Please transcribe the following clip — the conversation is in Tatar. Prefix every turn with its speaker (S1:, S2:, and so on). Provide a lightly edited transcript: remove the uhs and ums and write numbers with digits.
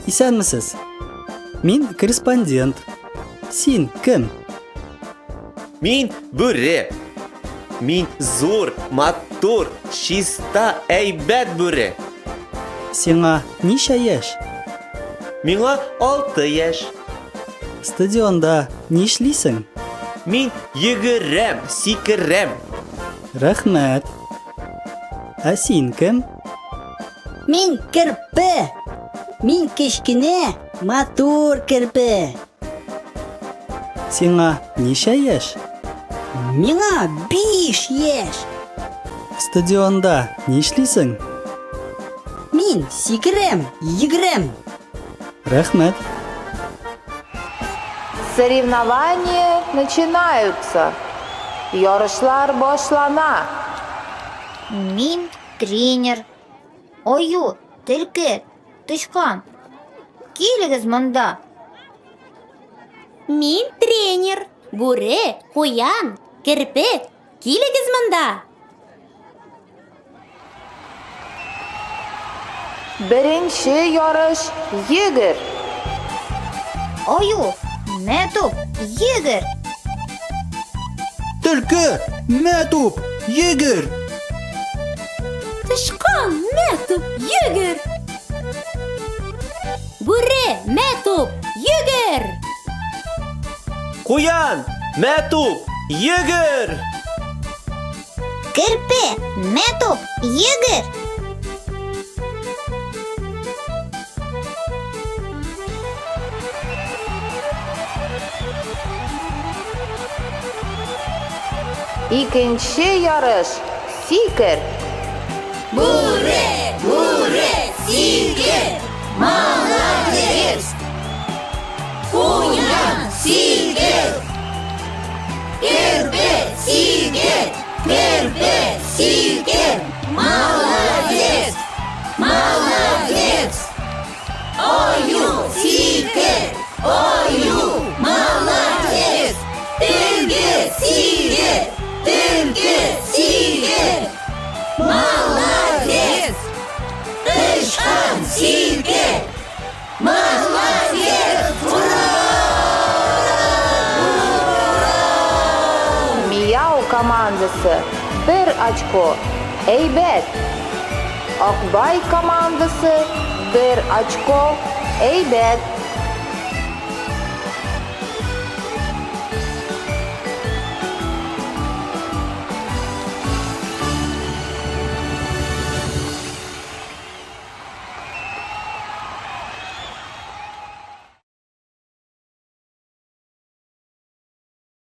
S1: Исәнмесез. Мин корреспондент. Син кем?
S2: Мин бүре. Мин зур, матур, чиста, әйбәт бүре.
S1: Сиңа ничә яшь?
S2: Миңа 6 яшь.
S1: Стадионда нишлисең?
S2: Мин йөгерәм, сикерәм.
S1: Рәхмәт. Ә син кем?
S3: Мин керпе. Мин кечкенә, матур керпе.
S1: Сиңа ничә яшь?
S3: Миңа 5 яшь.
S1: Стадионда нишлисең?
S3: Мин сикерәм, йөгерәм.
S1: Рәхмәт.
S4: Соревнования начинаются. Ярышлар башлана.
S5: Мин тренер. Аю, төлке, тычкан. Килегез монда.
S6: Мин тренер. Бүре, куян, керпе. Килегез монда.
S4: Беренче ярыш йөгер.
S5: Аю, мә туп, йөгер.
S7: Төлке, мә туп, йөгер.
S6: Тычкан, мә туп, йөгер. Бүре, мә туп, йөгер.
S2: Куян, мә туп, йөгер.
S5: Керпе, мә туп, йөгер.
S4: Икенче ярыш сикер.
S6: Бүре, бүре, сикер. Молодец! Куян, сикер. Керпе, сикер. Керпе, сикер. Молодец! Молодец! Аю, сикер. Аю, молодец! Төлке, сикер. Төлке, сикер. Молодец! Тычкан, сикер. Молодец!
S4: Мияу командасы бер очко. Әйбәт. Акбай командасы бер очко. Әйбәт.